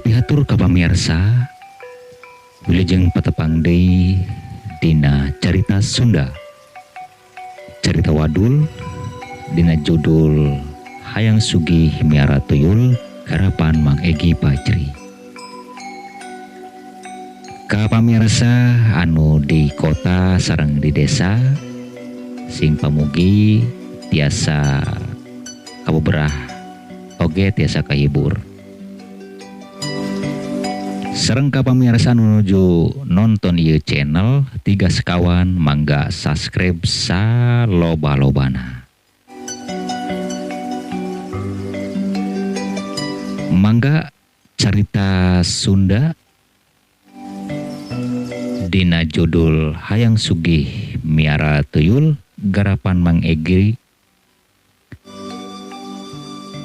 Kapihatur ka pamirsa, wilujeng patepang deui dina Carita Sunda. Carita wadul dina judul Hayang Sugih Miara Tuyul garapan Mang Egi Pajri. Ka pamirsa anu di kota sareng di desa, sing pamugi tiasa kabuberah oge tiasa kahibur. Sareng ka pamirsa anu nuju nonton ieu channel Tiga Sekawan, mangga subscribe saloba-lobana. Mangga Carita Sunda dina judul Hayang Sugih Miara Tuyul garapan Mang Egi,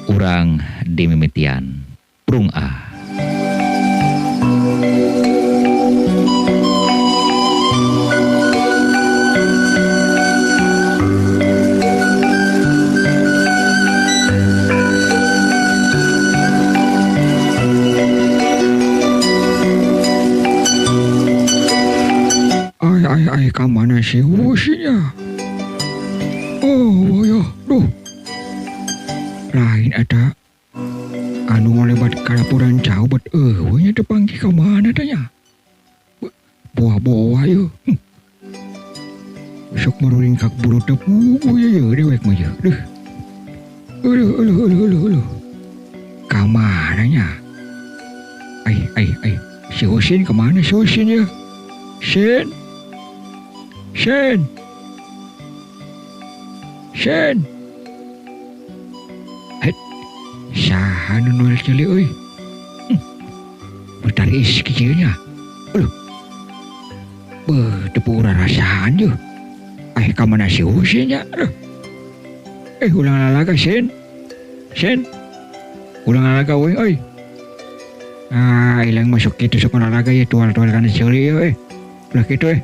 urang dimimitian prung ah. Ai ai ai, ka mana si Husinya? Oh ya, duh. Lain eta anu ngolebat kalapuran jauh bet eueuh nya teu panggih ka mana teh nya. Boa-boa yeuh. Sok maruringkak buru teu puguh ye ye dewek mah ye. Duh. Aduh, aduh, aduh, aduh, aduh. Ka mana nya? Ai, ai, ai. Si Husin ka mana si Husin ye? Sin. Sin. Sin. Het. Saha nu noel ceuli euy? Betaris kecilnya. Aduh. Beuh, teu puguh rarasaan yeuh. Ai ka mana si Husin nya? Aduh. Ulang lalaga Sin. Sin. Ulang lalaga euy euy. Ah, ilang masuk kitu sok olahraga ye tual-tual kana ceuli ye euy. Ulah kitu euy.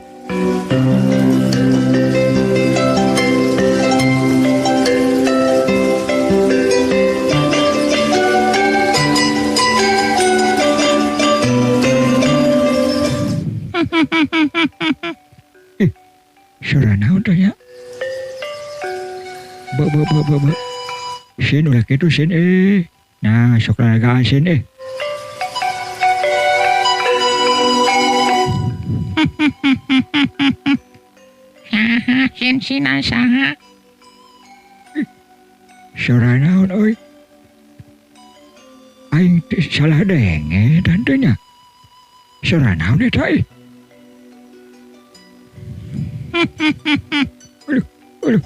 Ih, suara naon teh nya? Be be be be be. Sin ulah kitu sin eh. Nah, sok lalagaan sin eh. Saha sin sinan saha? Ih, suara naon euy? Aing teh salah denge tante nya. Suara naon eta ih? Aduh, aduh.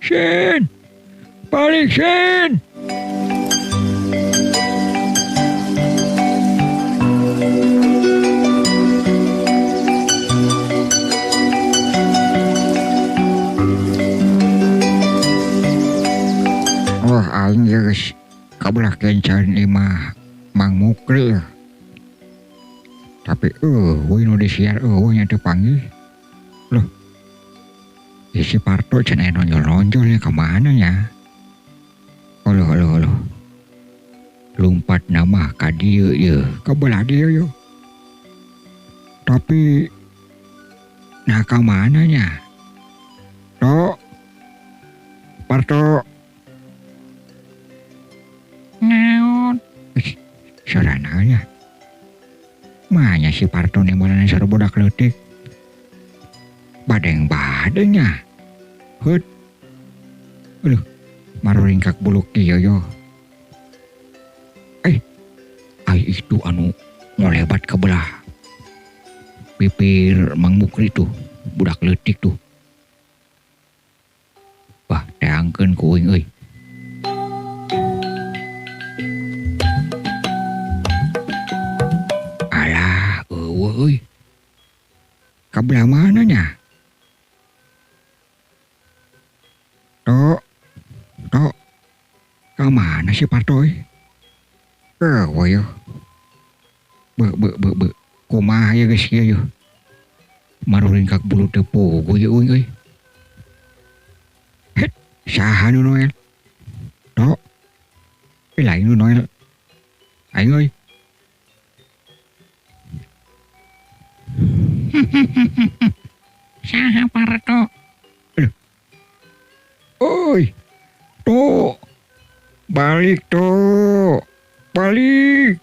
Sin. Balik Sin. Wah, aing geus kabelah kencan imah Mang Mukri. Tapi eueuh nu disiar eueuh nya teu panggih. Loh. Si Parto cenah nonjol-nonjol nya ka mana nya? Aduh, aduh, aduh. Lumpat nama ka dieu ye, ka belah dieu ye. Tapi nah ka mana nya? Tok. Parto. Naon? Suara naon nya? Manya si Parto nembalan suara budak leutik. Badeng-badeng nya. Heut. Aduh, maruringkak buluk kieu yo. Ai itu anu ngolebat ke belah pipir Mang Mukri tuh, budak leutik tuh. Bah, teangkeun ku uing euy. Alah, eueuh euy. Ka belah mana nya? Tok, tok. Ka mana si Parto euy? Eueuh yeuh. Be be be be. Kumaha ieu geus kieu yeuh? Maruringkak bulu teu puguh ieu uing euy. Het, saha nu noel? Tok. Lain nu noel. Aing euy. Saha Parto? Oi, tuh, balik tuh, balik.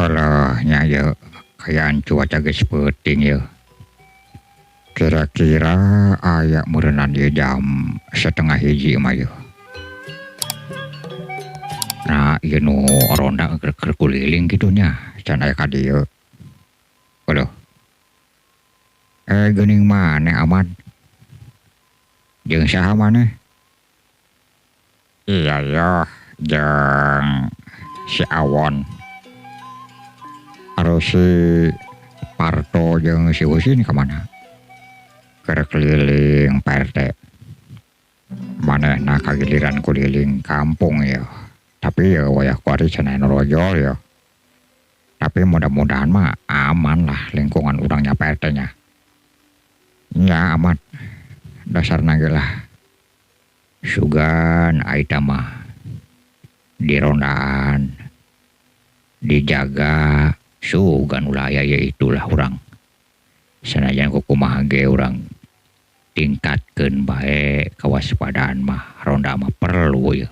Alah nya ieu kayaan cuaca geus peuting ieu. Kira-kira aya meureunnan ieu jam 12:30 mah ieu. Nah, ieu nu ronda keur kuliling kitu nya, can aya ka dieu. Aduh. Geuning maneh aman. Jeung saha maneh? Iya yo, jeung si Awon. Harus si Parto jeung si Husin kemana? Keur keliling Pak RT. Manehna kagiliran kuliling kampung ya. Tapi ya wayah kuari cenah nu rojol ya. Tapi mudah-mudahan mah aman lah lingkungan urangnya Pak RT nya. Ya aman. Dasarna ge lah. Sugan aita mah dirondaan, dijaga. Sugan ulah aya ya itulah urang. Sanajan kumaha ge urang tingkatkeun bae kewaspadaan mah, ronda mah perlu ya.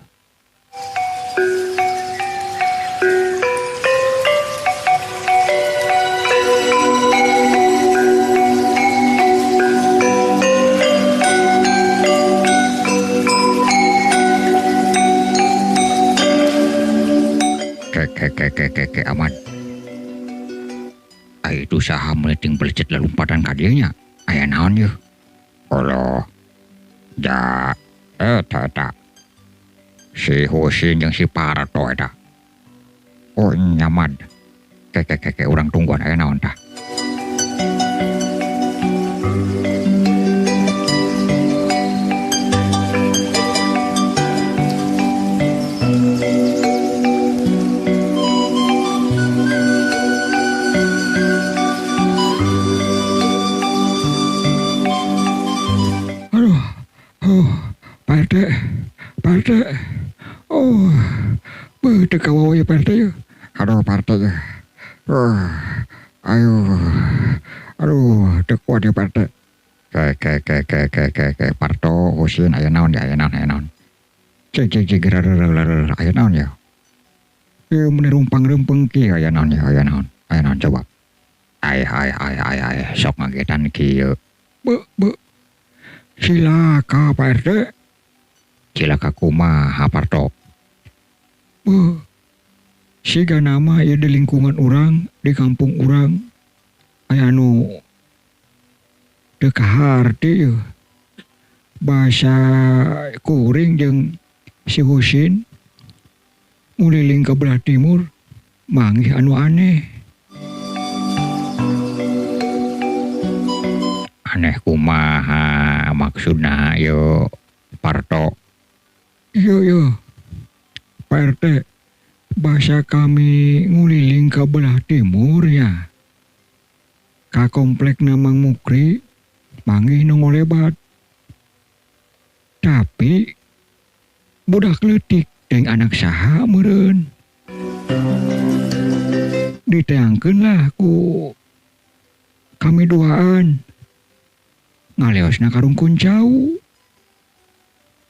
Ke ke ke ke ke ke aman. Itu saha meleting belecet lalumpatan ka dieu nya. Aya naon yeuh? Allah. Ja eta eta. Si Husin jeung si Parto eta. Oh nyaman. Ke ke ke ke urang tungguan aya naon tah. Pak RT, Pak RT, oh, beuh teu kawawa ya Pak RT ya. Aduh Pak RT ya, ayo, aduh teu kuat ya Pak RT. Ke ke ke ke ke ke ke Parto Husin aya naon ya, aya naon, aya naon. Cek cek cek gerar aya naon ya. Ieu mun rumpang reumpeng kieu aya naon ya, aya naon, aya naon coba. Ay ay ay ay ay sok ngagetan kieu. Beuh beuh. Cilaka Pak RT. Cilaka kumaha Parto? Beuh. Siga nama ieu di lingkungan urang, di kampung urang aya anu teu kaharti ieu. Bahasa kuring jeung si Husin nguliling ke belah timur manggih anu aneh. Aneh kumaha maksudna yo Parto? Iya yo Pak RT, bahasa kami nguliling ke belah timur ya. Ka komplek Mang Mukri manggih nu ngolebat. Tapi budak leutik jeung anak saha meureun. Diteangkeun lah ku kami duaan. Ngaleosna karungkun jauh.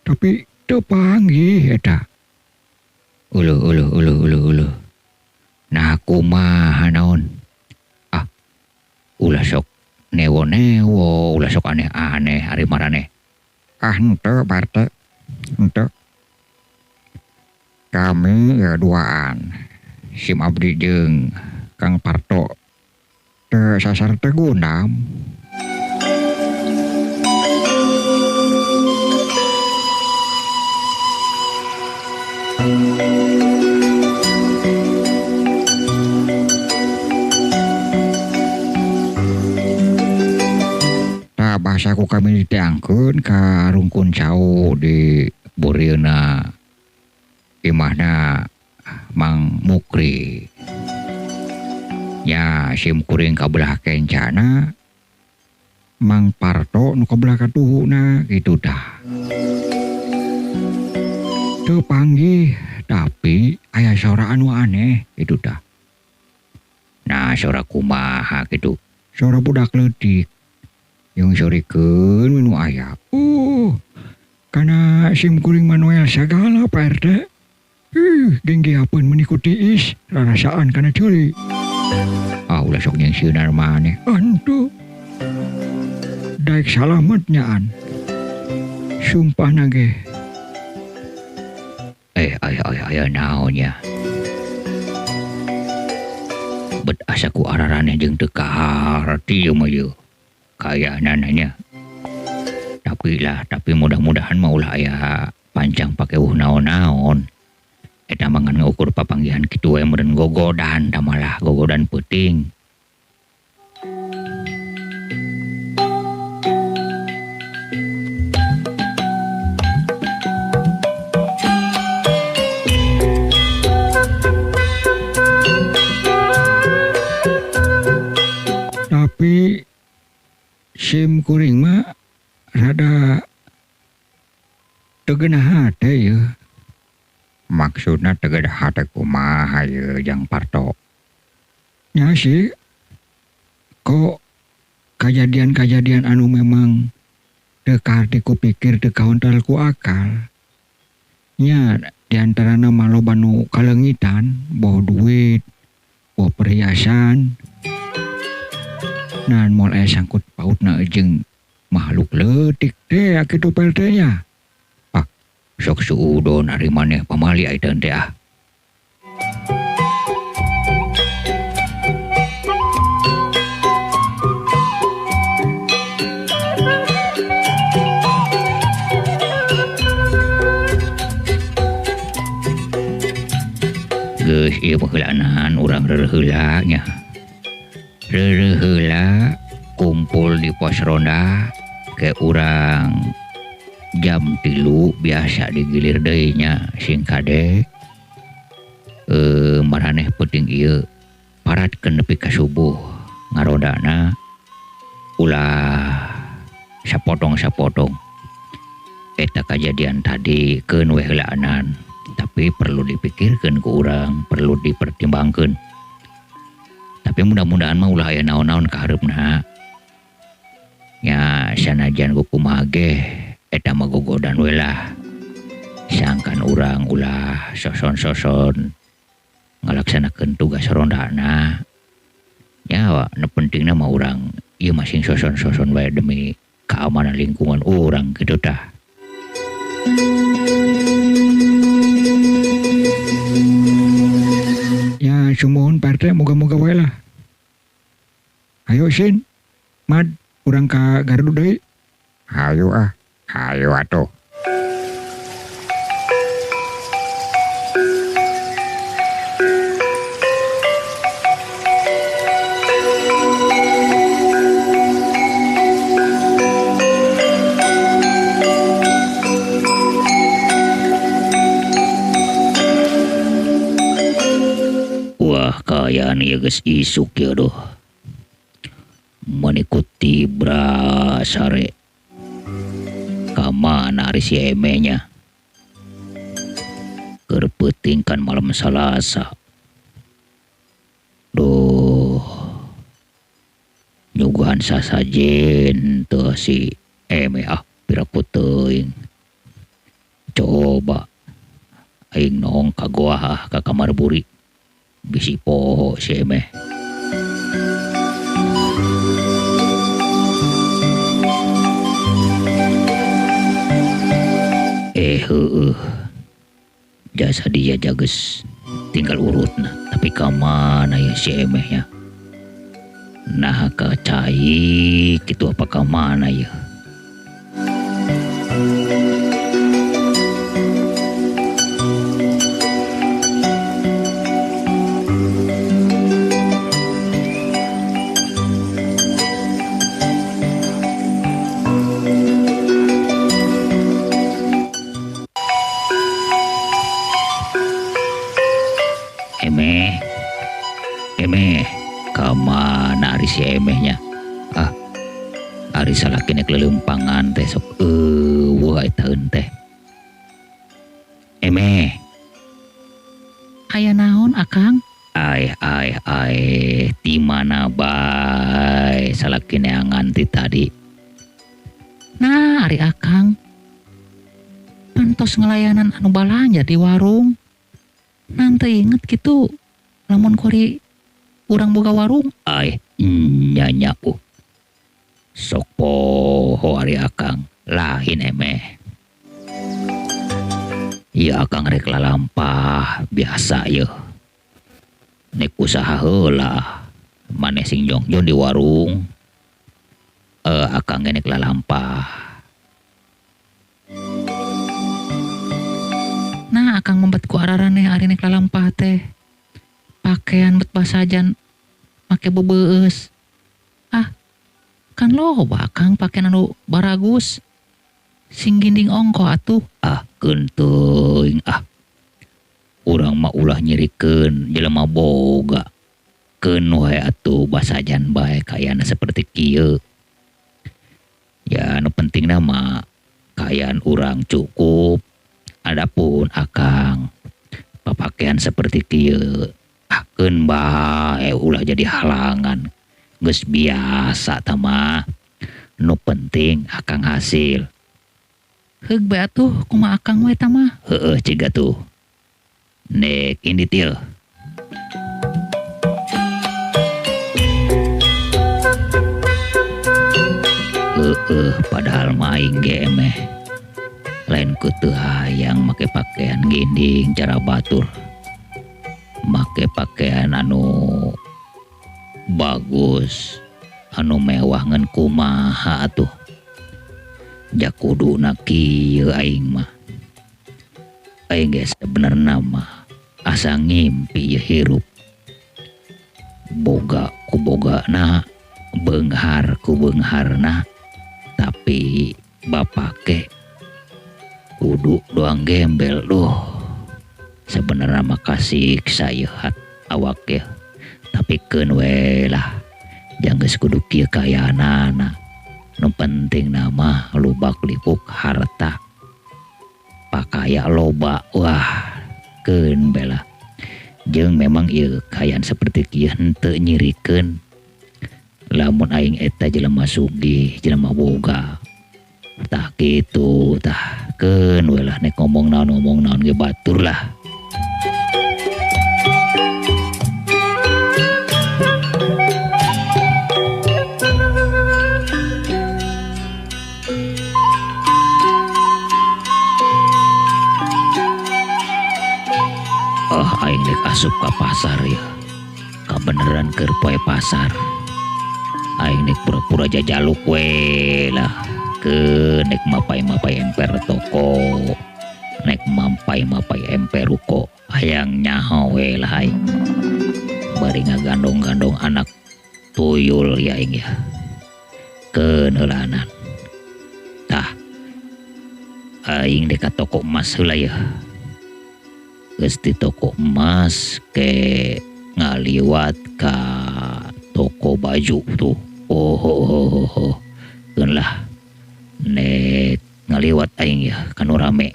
Tapi teu panggih eta. Uluh uluh uluh uluh uluh. Nah kumaha naon? Ah, ulah sok newo-newo, ulah sok aneh-aneh ari maraneh. Ah henteu Pak RT, henteu. Kami ya duaan. Sim abdi jeung Kang Parto. Teu sasar teu gundam. Tah bahasa ku kami diteangkeun ka rungkun cau di burieuna imahna Mang Mukri. Nya sim kuring kabelah kencana Mang Parto nu kabelah katuhuna kitu tah. Teu panggih tapi aya sora anu aneh kitu tah. Nah sora kumaha kitu? Sora budak leutik. Jeung sorikeun we nu aya. Kana sim kuring Manuel sagala Pak RT. Genggeapeun meuni ku tiis rarasaan kana ceuli. Ah ulah sok nyengsieunan maneh. Antu. Daek salamet nyaan. Sumpah nage. Aya naon nya. Bet asa ku araraneh jeung teu kaharti ieu mah ieu. Kayaanana nya. Tapi mudah-mudahan mah ulah aya pancang pakewuh naon-naon. Eta mah ngan ngukur papanggihan kitu we meureun gogodan tah malah gogodan peuting. Tapi sim kuring mah rada teu geunah hate yeuh. Maksudna teu geunah hate kumaha yeuh Jang Parto? Nya sih kok kajadian-kajadian anu memang teu kaharti ku pikir teu kaontal ku akal. Nya diantarana mah loba nu kaleungitan, boh duit, boh perhiasan. Nan moal aya sangkut pautna jeung makhluk leutik teh kitu Pak RT nya. Ah, sok suudon ari maneh pamali ayeuna teh ah. Geus ieu mah heulaanan urang reureuh heula nya. Reureuh heula kumpul di pos ronda ke urang jam 3 biasa digilir deui nya sing kade. Maraneh peuting ieu paratkeun nepi ka subuh ngarondana ulah sapotong-sapotong. Eta kajadian tadi keun we heulaanan, tapi perlu dipikirkeun ku urang, perlu dipertimbangkeun. Tapi mudah-mudahan mah ulah aya naon-naon ka hareupna. Nya sanajan ku kumaha ge eta mah gogodan we lah. Sangkan urang ulah soson-soson ngalaksanakeun tugas rondana. Nya nu pentingna mah urang ieu mah sing soson-soson wae demi keamanan lingkungan urang kitu tah. Ya sumuhun Pak RT moga-moga wae lah. Ayo Sin, Mad, urang ka gardu deui. Hayu ah, hayu atuh. Wah, kayaan ieu geus isuk ya doh. Mengikuti brasare. Kamana ari si Eme nya? Keur peuting kan malam Salasa. Duh. Nyuguhan sasajen teu si Eme ah piraku teuing. Coba aing noong ka goa ah ka kamar buri. Bisi poho si Eme. Heueuh. Jasa dia jages tinggal urutna, tapi ka mana ya si Emeh nya? Nah ka cai kitu apa ka mana ya? si emehnya. Ah, ari salaki nek leuleumpangan teh sok eueuh eta teh. Emeh. Aya naon Akang? Ai ai ai di mana bae salaki neangan ti tadi. Nah, ari Akang pantos ngelayanan anu balanja di warung. Nanti inget gitu lamun kori urang boga warung. Ai nya sok poho ari Akang lain emeh. Ieu Akang rek lalampah biasa yeuh. Nek usaha heula maneh sing jongjon di warung. Akang ge nek lalampah. Nah, Akang membet ku araraneh ari nek lalampah teh. Pakaian bet basajan make bebeus. Ah, kan loba Akang pakaian anu baragus. Sing ginding ongko atuh. Ah, keun teuing ah. Urang mah ulah nyirikeun jelema boga. Keun wae atuh basajan bae kayana seperti kieu. Ya nu pentingna mah kaayaan urang cukup. Adapun Akang papakaian seperti kieu akeun bae ulah jadi halangan. Geus biasa tah mah. Nu penting Akang hasil. Heug bae atuh kumaha Akang we tah mah. Heueuh ciga tuh. Nek indit ieu. Heeh, padahal mah aing ge emeh. Lain ku teu hayang make pakaian ginding cara batur. Make pakaian anu bagus, anu mewah ngan kumaha atuh. Ja kuduna kieu aing mah. Aing ge sebenarna mah asa ngimpi ieu hirup. Boga ku bogana, beunghar ku beungharna, tapi bapake kudu doang gembel duh. Sebenarnya mah kasiksa ieu hat awak ye. Tapi keun we lah, jang geus kudu kieu kaayaanana. Nu penting mah lubak lipuk harta. Pakaya loba, wah keun be lah. Jeung memang ieu kaayaan seperti kieu henteu nyirikeun. Lamun aing eta jelema sugih, jelema boga. Tah kitu, tah keun we lah nek ngomong naon ge batur lah. Oh, aing dek asup ka pasar ya. Kabeneran keur poe pasar. Aing dek pura-pura jajaluk we lah. Ke nek mapai-mapai emper toko, nek mampai-mapai emper ruko, hayang nyaho we lah aing. Bari ngagandong-gandong anak tuyul ya aing ya. Keunheulanan. Tah. Aing dek ka toko emas heula ya. Geus di toko emas ke ngaliwat ka toko baju tuh. Oh, oh, oh, oh. Keun lah. Nek ngaliwat aing ya kanu rame.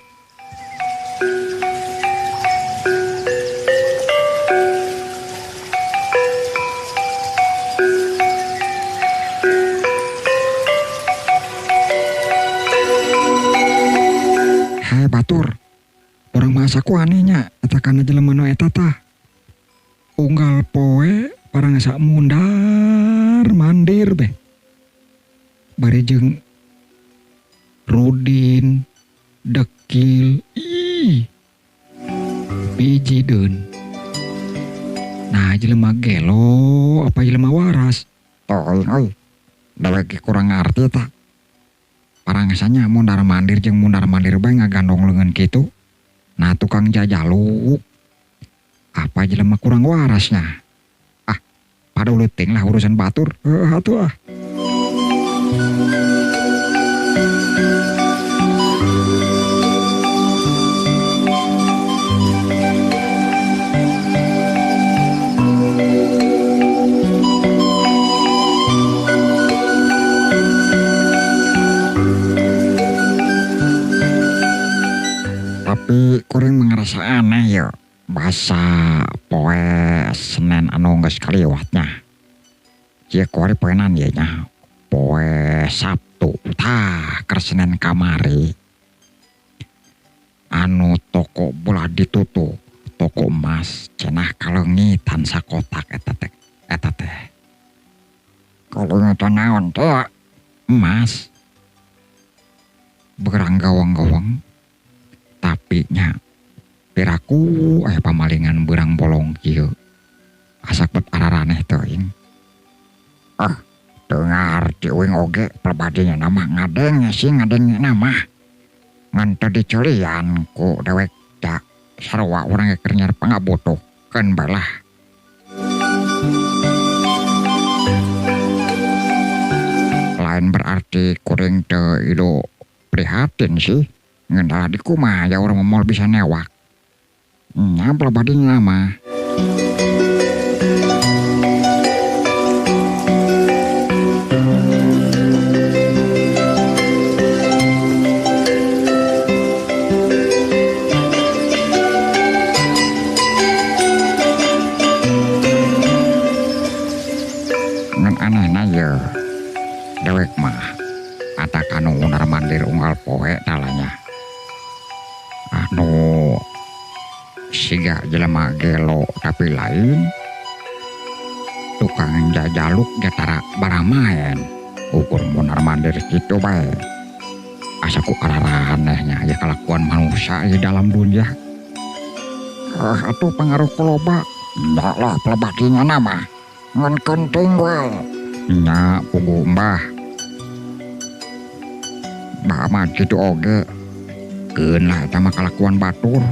Hai batur. Urang mah asa ku anehnya eta kana jelema nu eta tah. Unggal poe parang asa mundar mandir beh. Bari jeung Rudin, Dekil, ih biji deun. Nah jelema gelo apa jelema waras? Tol euy. Dewek kurang ngarti tah. Parang asanya mundar mandir jeung mundar mandir bae ngagandong leungeun kitu. Nah tukang jajaluk apa jelema kurang warasnya. Ah, pada leuting lah urusan batur. Heuh atuh ah. Tapi kuring ngerasa aneh ya. Bahasa poe Senin anu geus kaliwatnya. Ieu kuari poenan ieu nya. Poe Sabtu tah keur Senin kamari. Anu toko bola ditutup, toko emas cenah kaleungitan sakotak eta teh. Eta teh. Kaleungitan naon teh? Emas. Berang gawang-gawang. Tapi nya piraku aya pamalingan beurang bolong kieu. Asak bet araraneh teuing. Ah, teu ngarti uing oge pribadinya nama ngadenge sih ngadenge nama. Ngan teu diceulian ku dewek da sarua urang ge keur nyari pangabutuhkeun bae lah. Lain berarti kuring teu ieu prihatin sih. Ngan dah di kumaha ya urang moal bisa newak. Nya pribadinya mah. Ngan anehna ye dewek mah atak anu mundar mandir unggal poe talanya. Anu siga jelema gelo tapi lain tukang jajaluk jatara baramaen ukur mundar mandir kitu bae. Asa ku araranehnya ya kalakuan manusia di dalam dunia. Atuh pangaruh kuloba nya lah pelebatinya nama ngan kenting we nya pugu mbah. Mbah mah kitu oge keun lah eta mah kalakuan batur.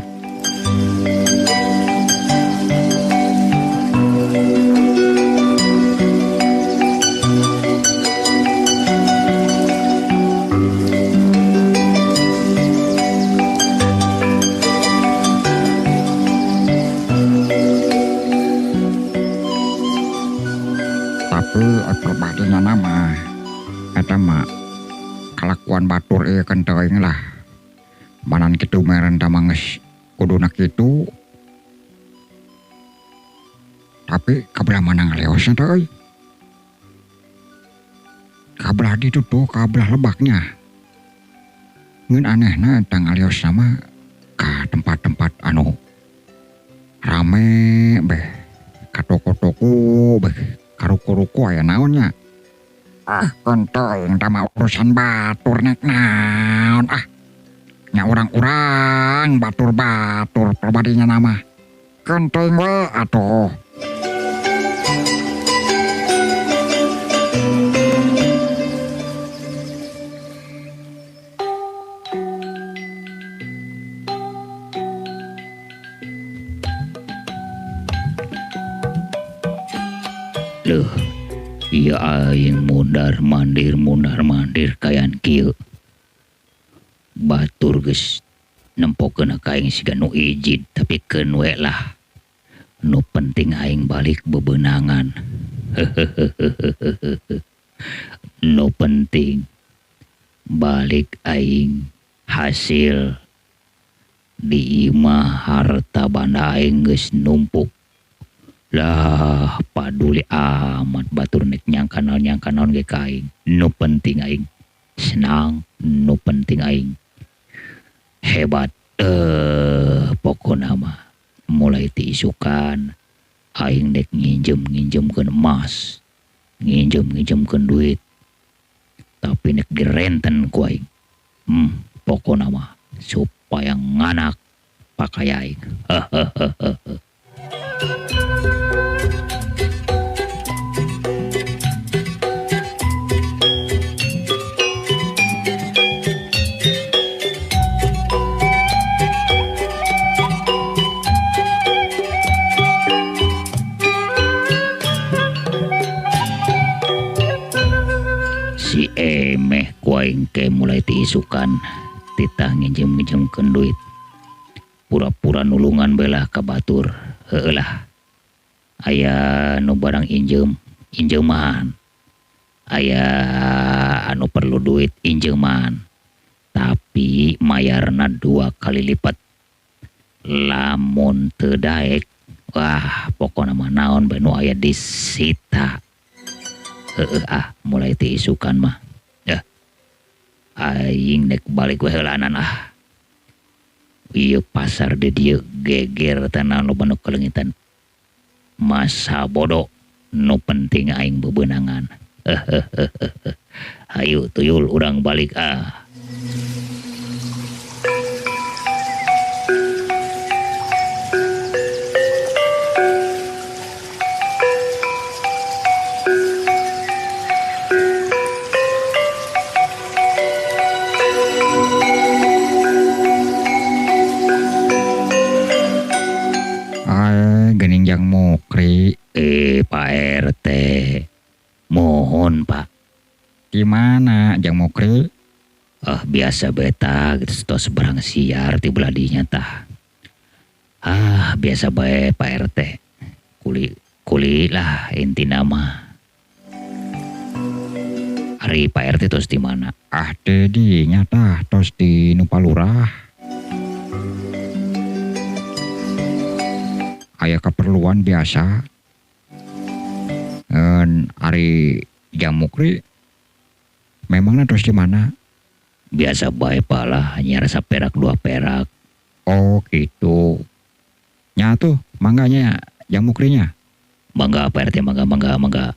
Tapi perbandingan nama eta mah kalakuan batur ieu kan teuing lah. Manan kitu meren tah mah geus kuduna kitu. Tapi kabelah mana ngaleosna teh euy. Kabelah ditu tuh kabelah lebaknya. Ngeun anehna eta ngaleosna mah ka tempat-tempat anu rame beh, ka toko-toko beh, ka ruko-ruko aya naonnya. Ah, teuing tah mah urusan batur nek naon ah. Nya urang-urang batur-batur pribadinya nama. Kenteng we atuh. Leuh, ieu aing mundar mandir kayan kieu. Batur geus nempokeun ka aing siga nu ijid tapi keun we lah. Nu penting aing balik bebenangan. Nu penting balik aing hasil di imah harta banda aing geus numpuk. Lah paduli amat batur nek nyangka naon ge ka aing. Nu penting aing senang, nu penting aing hebat. Pokona mah mulai ti isukan aing dek nginjem-nginjemkeun emas, nginjem-nginjemkeun duit, tapi nek direnten ku aing. Pokona mah supaya nganak pakai aing. Si emeh ku aing ke mulai tiisukan titah nginjem-nginjemkeun duit, pura-pura nulungan belah ka batur. Heueuh lah, aya nu barang injem injeman, aya anu perlu duit injeman, tapi mayarna 2 kali lipat. Lamun teu daek, wah pokona mah naon bae nu aya disita. Heueuh ah, mulai ti isukan mah. Aing nek balik we heulanan ah. Ieu pasar di dieu geger teh naon loba nu kaleungitan. Masa bodoh, nu penting aing bebenangan. Hayu tuyul urang balik ah. Gening Jang Mukri. Pak RT, mohon Pak. Gimana Jang Mukri? Biasa beta gitu tos barang siar ti beladinya tah. Ah, biasa bae Pak RT. Kuli lah inti nama. Ari Pak RT tos di mana? Ah, dinya tah tos di nu Palurah. Aya keperluan biasa. Ari Jang Mukri memangnya terus di mana? Biasa bae Pak lah, hanya rasa perak 2 perak. Oh gitu. Nya tuh mangganya Jang Mukrinya. Mangga Pak RT, mangga mangga mangga.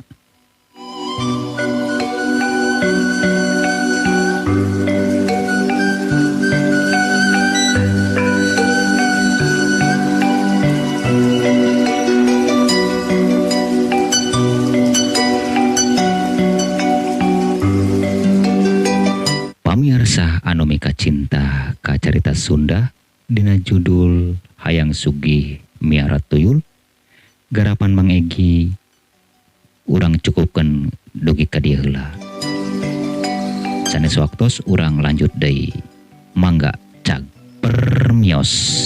Pamirsa anu mika cinta ka carita Sunda dina judul Hayang Sugih Miara Tuyul garapan Mang Egi urang cukupkeun dugi ka dieu heula. Sanes waktos urang lanjut deui. Mangga cag permios.